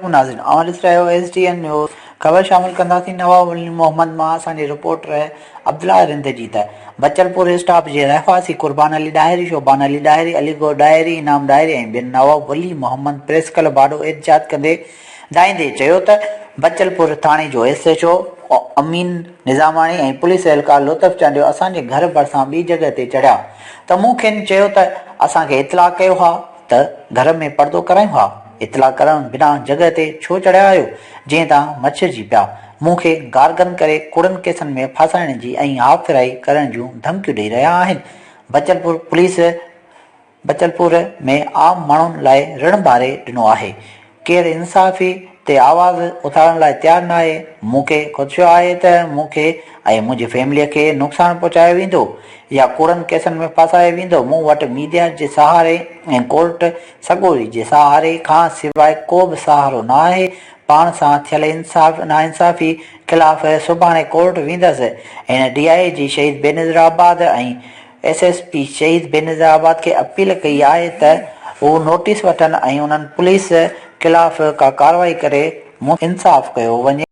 عليڪم ناظرين اوهان ڏسي رهيا آهيو ايس ڊي اين نيوز خبر شامل ڪنداسين نواب ولي محمد مان اسان جي رپورٽر عبدالله رند جي ته بچلپور اسٽاپ جي رهواسي قربان علي ڏاهري، شعبان علي ڏاهري، علي گوهر ڏاهري، انعام ڏاهري ۽ ٻين نواب ولي محمد پريس ڪلب آڏو احتجاج ڪندي دانهيندي چيو ته بچلپور ٿاڻي جو S H O Amin Nizamani ۽ police اهلڪار لطف چانڊيو اسان جي گهر ڀرسان ٻي جڳهه تي چڙهيا ته مون کين چيو ته اسان کي اطلاع ڪيو ها ته گهر ۾ پردو ڪرايون ها، اطلاع ڪرڻ بنا جڳهه تي ڇو چڙهيا آهيو، جنهن تان مڇرجي پيا. مون کي گارگند ڪري ڪوڙن ڪيسن ۾ ڦاسائڻ جي ۽ هاف فرائي ڪرڻ جون ڌمڪيون ڏئي رهيا آهن. بچلپور پوليس بچلپور ۾ عام ماڻهن لاء رڻ ٻاري ڏنو آهي. ڪير انصافي تي آواز اٿارڻ لاء تيار ناهي، مون کي خدشو آهي ته مون کي ۽ منهنجي فيمليء کي نقصان پهچايو ويندو يا ڪوڙن ڪيسن ۾ ڦاسايو ويندو، مون وٽ ميڊيا جي سهاري ۽ ڪورٽ سڳوري جي سهاري کان سواء ڪو به سهارو نه آهي، پاڻ سان ٿيل ناانصافي خلاف سڀاڻي ڪورٽ ويندس، هن ڊي I جي شهيد بينظيرآباد ۽ ايس ايس پي شهيد بينظير آباد کي اپيل ڪئي آهي ته هو نوٽيس وٺن ۽ انهن پوليس خلاف ڪا ڪارروائي ڪري مون انصاف ڪيو وڃي.